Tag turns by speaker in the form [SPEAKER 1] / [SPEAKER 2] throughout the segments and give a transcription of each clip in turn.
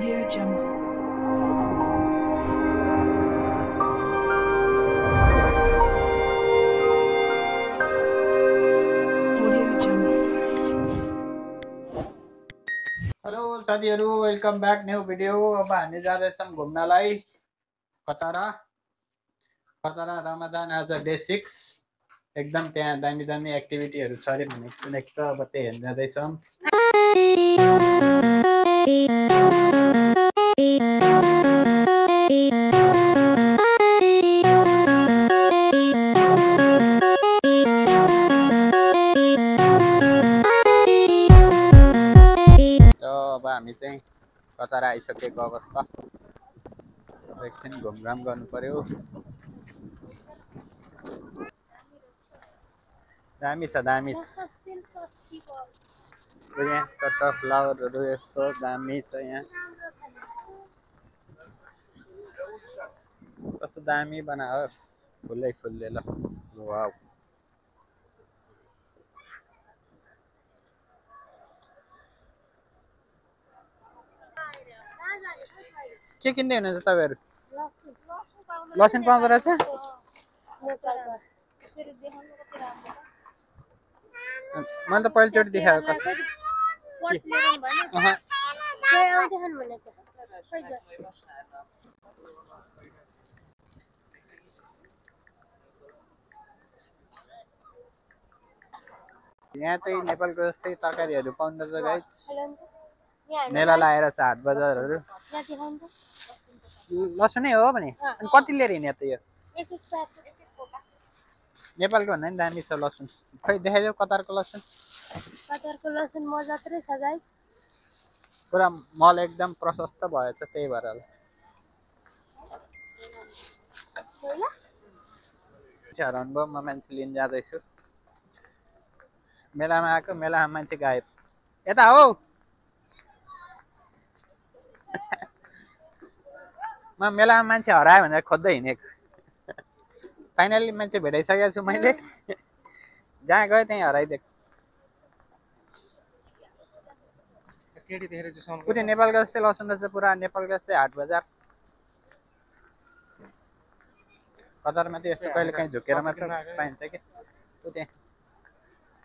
[SPEAKER 1] Audio Jungle. Audio Jungle.
[SPEAKER 2] Hello साथीहरु, welcome back new video. अब हामी जाँदैछौँ घुम्नलाई खतरा रमजान आज डे 6। एकदम त्यहाँ दामी दामी एक्टिभिटीहरु छ रे भन्ने सुनेको छ। अब त्यही हेर्न जाँदैछौँ। अब हामी चाहिँ कतार आइसकेको अवस्था। एकछिन घुमघाम गर्नु पर्यो। दामी छ यहाँ कता फ्लावरहरु यस्तो दामी छ। यहाँ कस्तो दामी बनायो फुलै फुलले। ल वाउ, के किन्दै हुनुहुन्छ तपाईहरु? लसुन पाउँदो रहेछ? मैले त पहिलोचोटि देखाएको। यहाँ चाहिँ नेपालको जस्तै तरकारीहरु पाउँदो रहेछ गाइस। मेला लागेर छ, हाट बजारहरु। लसुनै हो भने अनि कति लिएर हिँड्या त यो? नेपालको भन्दा नि दामी छ लसुन। खै देखाइदेऊ कतारको लसुन।
[SPEAKER 3] कतारको लसुन मजात्रै छ गाइस।
[SPEAKER 2] पुरा मल एकदम प्रशस्त भएछ, त्यही भएर होला। हराउनुभयो, म मान्छे लिन जाँदैछु। मेलामा आएको, मेलामा मान्छे गायब। यता हो। म मेलामा मान्छे हरायो भनेर खोज्दै हिँडेको। फाइनली मान्छे भेटाइसकेको छु मैले। जहाँ गयो त्यहीँ हराइदिएको। पुरै नेपालको जस्तै लसुन रहेछ, पुरा नेपालको जस्तै हाट बजार। कतारमा त यस्तो कहिले काहीँ झुकेर मात्र पाइन्छ कि। त्यहाँ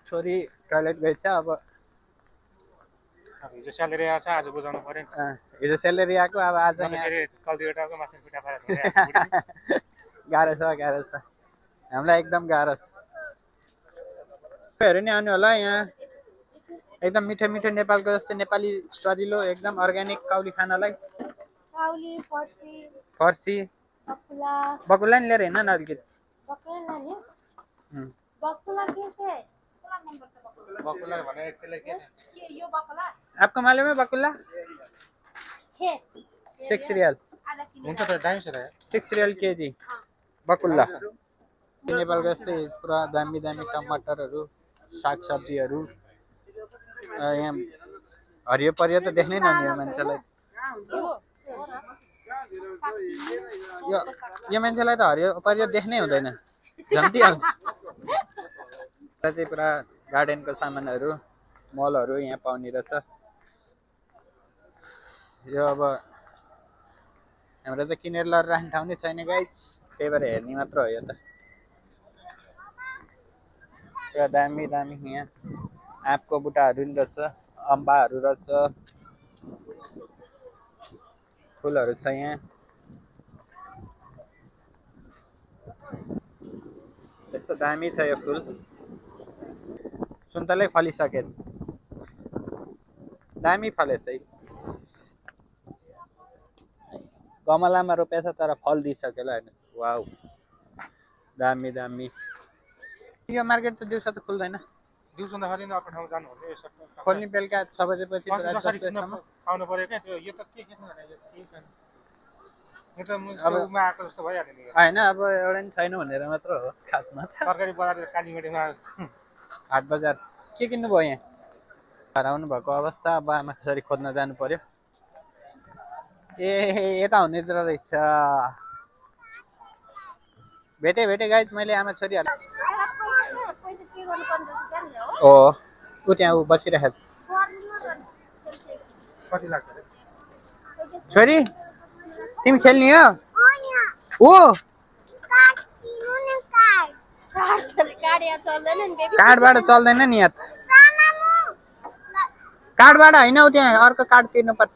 [SPEAKER 2] छोरी टोयलेट गएछ। अब
[SPEAKER 4] हिजो स्यालेरी आएको छ, आज बुझाउनु पर्यो।
[SPEAKER 2] हिजो सेलेरी आएको, अब आज गाह्रो छ। हामीलाई एकदम गाह्रो छ। हेर्नु नि आउनु होला। यहाँ एकदम मिठो मिठो नेपालको जस्तै नेपाली स्वादिलो एकदम अर्ग्यानिक काउली खानालाई।
[SPEAKER 3] काउली,
[SPEAKER 2] फर्सी, बकुल्ला नि लिएर हिँड्न न अलिकति। आपको मालूम है बकुल्ला? 6 रियल। 6 रियल केजी बकुल्ला। नेपालको जस्तै पुरा दामी दामी टमाटरहरु, साग सब्जीहरु। यहाँ हरियो परियो त देख्नै नहुने मान्छेलाई। यो मान्छेलाई त हरियो परियो देख्नै हुँदैन, झन्टी हाल्छ। चाहिँ पुरा गार्डनको सामानहरु, मलहरु यहाँ पाउने रहेछ। यो अब हाम्रो त किनेर लएर राख्ने ठाउँ नै छैन गाइस, त्यही भएर हेर्ने मात्र हो। यो त पुरा दामी दामी यहाँ आँपको बुट्टाहरु नि रहेछ, अम्बाहरु रहेछ, फुलहरु छ यहाँ। यस्तो दामी छ यो फुल। सुन्तलै फलिसके, दामी फलेछ है। गमलामा रोपेछ तर फल दिइसक्यो ल। हेर्नुस्, वाउ, दामी दामी। यो मार्केट त दिउँसो त खुल्दैन।
[SPEAKER 4] दिउँसो नखाली न अर्को ठाउँ जानु भने यसो
[SPEAKER 2] खोल्ने बेलुका 6 बजेपछि
[SPEAKER 4] आउनु पर्यो क्या। त्यो यो त के छैन यो त मुसमा आएको जस्तो भइहाल्यो नि
[SPEAKER 2] हैन। अब एउटा नि छैन भनेर मात्र हो खासमा।
[SPEAKER 4] सरकारी बजार कालीमेडीमा
[SPEAKER 2] हाट बजार के किन्नु भयो? यहाँ हराउनु भएको अवस्था। अब आमा कसरी खोज्न जानु पर्यो। ए यता हुने रहेछ। भेटे गाइस मैले आमा छोरीहरु। ओ ऊ त्यहाँ ऊ बसिरहेको छ।
[SPEAKER 4] कति लाग्छ रे?
[SPEAKER 2] छोरी तिमी खेल्ने हो ओ कार्डबाट चल्दैन नि यहाँ कार्डबाट होइन हौ त्यहाँ अर्को कार्ड तिर्नु पर्छ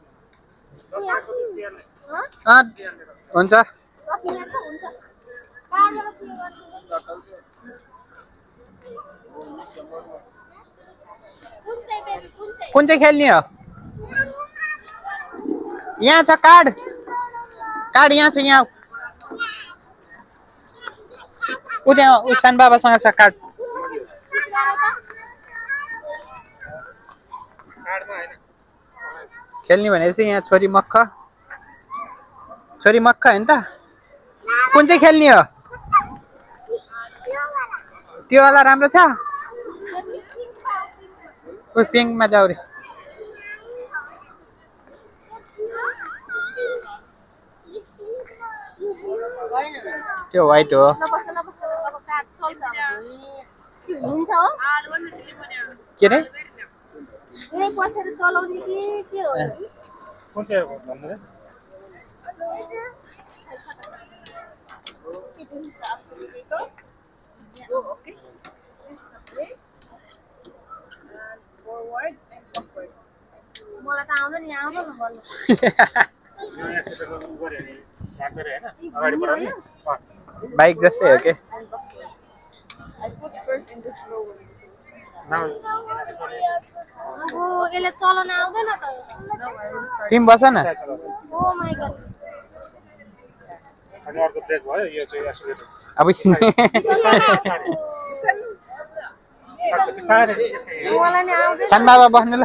[SPEAKER 2] हुन्छ कुन चाहिँ खेल्ने हो यहाँ छ कार्ड कार्ड यहाँ छ यहाँ उ त्यहाँ उसान बाबासँग छ कार्ड खेल्ने भनेपछि यहाँ छोरी मक्ख होइन त कुन चाहिँ खेल्ने हो त्यो वाला राम्रो छ ओ पिङ्कमा जाऊ रे त्यो व्हाइट हो के रे
[SPEAKER 4] कुन चाहिँ हो भन्नु रे
[SPEAKER 3] मलाई त आउँदैन नि आउँदैन भन्नु
[SPEAKER 4] यो एक्सरसाइज गर्नु गरे नि याद गरे हैन अगाडि बढाउने
[SPEAKER 2] बाइक जस्तै हो के
[SPEAKER 3] अब यसले चलाउन आउँदैन त
[SPEAKER 2] तिमी बस न
[SPEAKER 3] ओ माय गॉड
[SPEAKER 4] अनि अर्को ब्रेक भयो यो चाहिँ एक्सिलेटर
[SPEAKER 2] अब
[SPEAKER 3] मलाई नि आउँदैन
[SPEAKER 2] सान बाबा बस्नु ल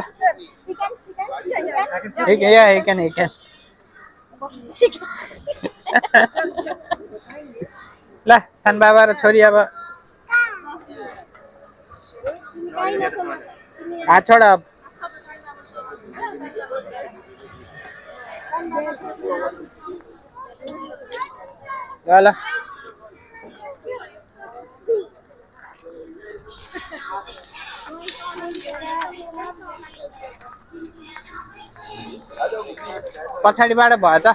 [SPEAKER 2] एकन ल सान बाबा र छोरी अब हात छोड अब ल पछाडिबाट भयो त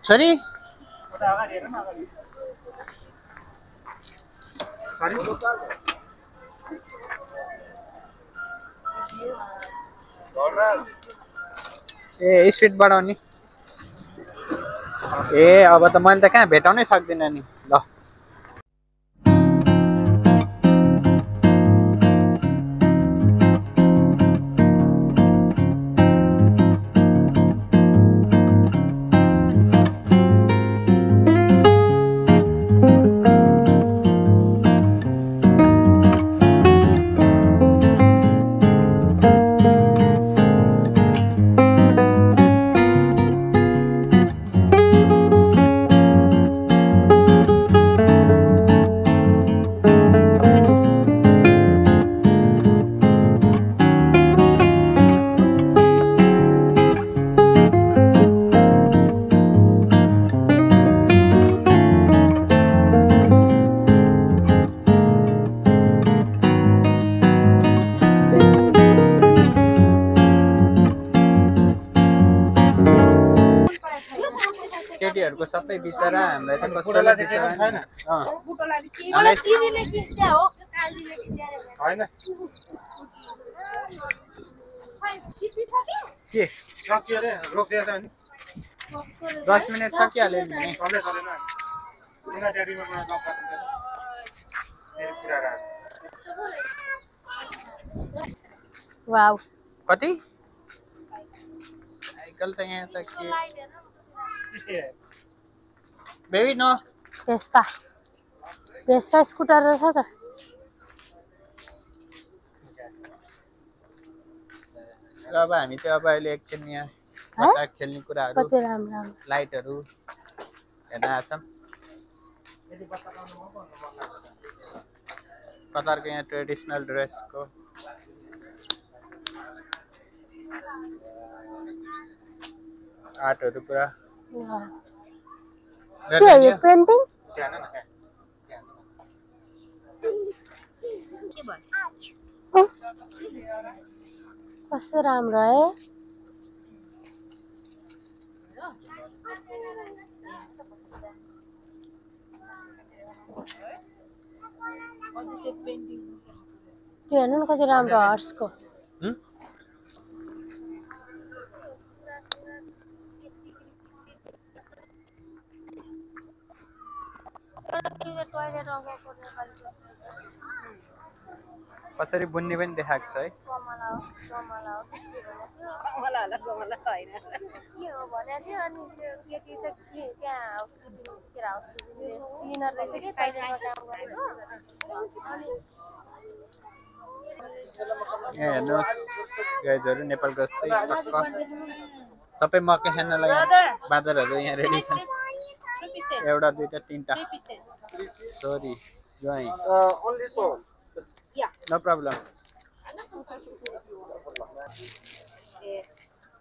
[SPEAKER 2] छोरी ए स्पिड बढाउने ए अब त मैले त कहाँ भेटाउनै सक्दिनँ नि ल केटीहरुको सबै बिचरा हामीलाई त कसैलाई बिचरा छैन
[SPEAKER 3] मलाई दिदीले किन्दा हो कालीले किन्दा
[SPEAKER 4] हैन
[SPEAKER 2] के
[SPEAKER 4] सक्यो रे रोकिएर नि
[SPEAKER 2] 10 मिनेट सकिहाल्यो नि
[SPEAKER 4] सधैँ सधैँ बिना ड्याडीमा मलाई गफ गर्नु ए कुरा रा
[SPEAKER 3] वाउ
[SPEAKER 2] कति साइकल त यहाँ त के बेबी नो
[SPEAKER 3] भेस्पा स्कुटर रहेछ त
[SPEAKER 2] अब हामी चाहिँ अब अहिले एकछिन यहाँ बच्चा खेल्ने कुराहरू
[SPEAKER 3] कति राम्रो
[SPEAKER 2] लाइटहरू हेर्न आछौँ कतारको यहाँ ट्रेडिसनल ड्रेसको आर्टहरू पुरा
[SPEAKER 3] के हो यो पेन्टिङ कस्तो राम्रो है त्यो हेर्नु न कति राम्रो हर्सको
[SPEAKER 2] कसरी बुन्ने पनि देखाएको छ है यहाँ हेर्नुहोस् गाइजहरू नेपाल गस्दै सबै मकै खानलाई बाँदरहरू यहाँ रेडी छन् एउटा दुईटा तीनटा सरी ज्वाइँ नो प्रब्लम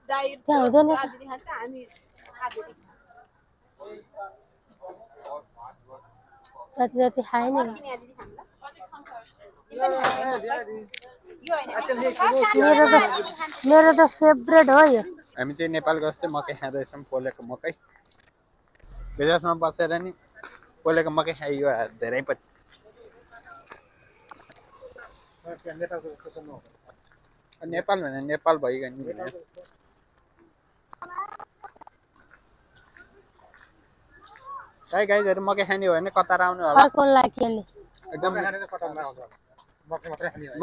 [SPEAKER 3] त्यहाँ हुँदैन जति जति खायो नि मेरो त फेभरेट हो यो
[SPEAKER 2] हामी चाहिँ नेपाल गस्दै मकै खाँदैछौँ पोलेको मकै विदेशमा बसेर नि पोलेको मकै खाइयो धेरै पनि नेपाल भने नेपाल भइगयो नि है गाइजहरू मकै खाने हो भने कतार आउनु होला
[SPEAKER 3] अर्को लाग्यो
[SPEAKER 2] एकदम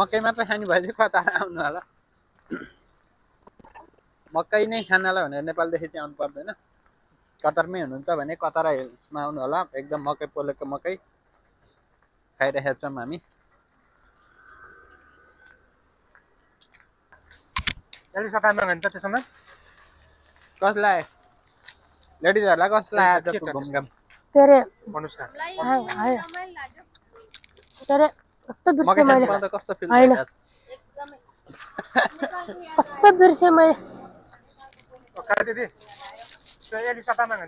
[SPEAKER 2] मकै मात्रै खाने भए चाहिँ कतार आउनु होला मकै नै खानलाई भनेर नेपालदेखि चाहिँ आउनु पर्दैन कतारमै हुनुहुन्छ भने कतार हिल्समा आउनु होला एकदम मकै पोलेको मकै खाइरहेका छौँ हामी कसलाई लेडिजहरूलाई कसलाई आएको घुमघाम
[SPEAKER 3] के अरे
[SPEAKER 4] भन्नुस् न
[SPEAKER 3] के अरे कस्तो बिर्सेँ मैले
[SPEAKER 2] कस्तो फिल
[SPEAKER 3] होइन कस्तो बिर्सेँ मैले
[SPEAKER 4] दिदी एलिसा तामाङ